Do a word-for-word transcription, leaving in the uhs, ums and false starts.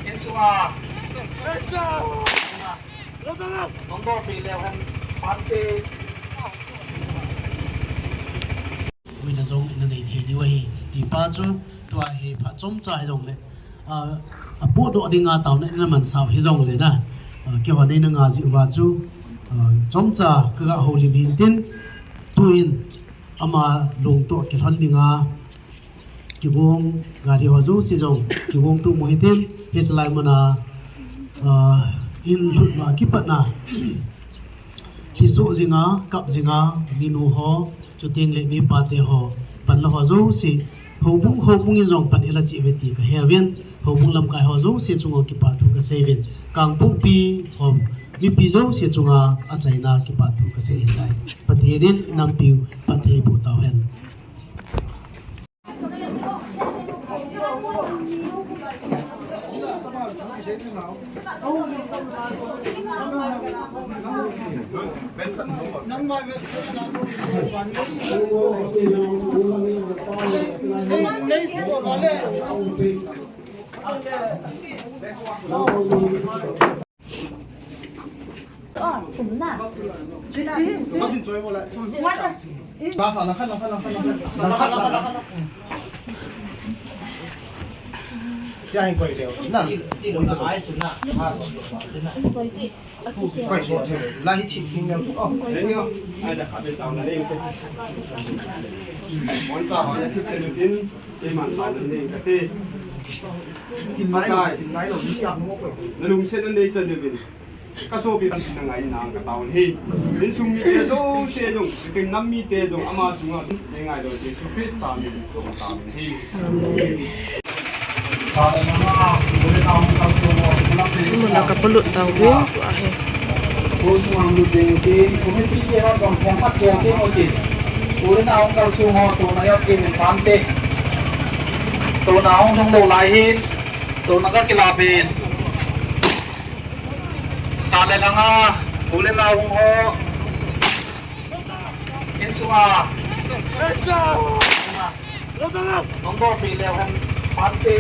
Insunga. Tongdo pi leu hen pante. Uina jong ina nei thei diu ahi. Tipa chu tua hi phat chomcha hi jongle. A, a podoh dinga taona ina mansau hi jongle na. A, keiho nei na nga ji uva chu. A, chomcha ka ga houlim hin tin. Tuin ama lungtoh kilhon dinga. Kigong gari ho jouse jong kigong tu mo hitin, hichelai muna, ah, in lhut ma kipatna. Thiso jinga, kap jinga, minu ho, chuteng le mipa te ho, panla ho jouse, houbung, houbung in jong pan ila cheh uve ti kahe uvin, houbung lamkai ho jouse chunga kipa thu kasei uvin, Kangpokpi ho, mipi jouse chunga achaina kipa thu kasei ahitai. Pathen in nampiu, Pathen pu tau hen. Nalungset nan nei chan uvin. Ka sopi kan na ngai na ka taon hi. Insung mite jouse jong, ken nam mite jong ama chunga nei ngaidam Jesu Christa min in ka taon hi. Muna ka polut tau vin tua hi. Tuna hung dong lou lai hin, tuna ka kilap in. Sa le lhanga, u le nao hung ho. Insunga. Tongdo pi leu hen, pante.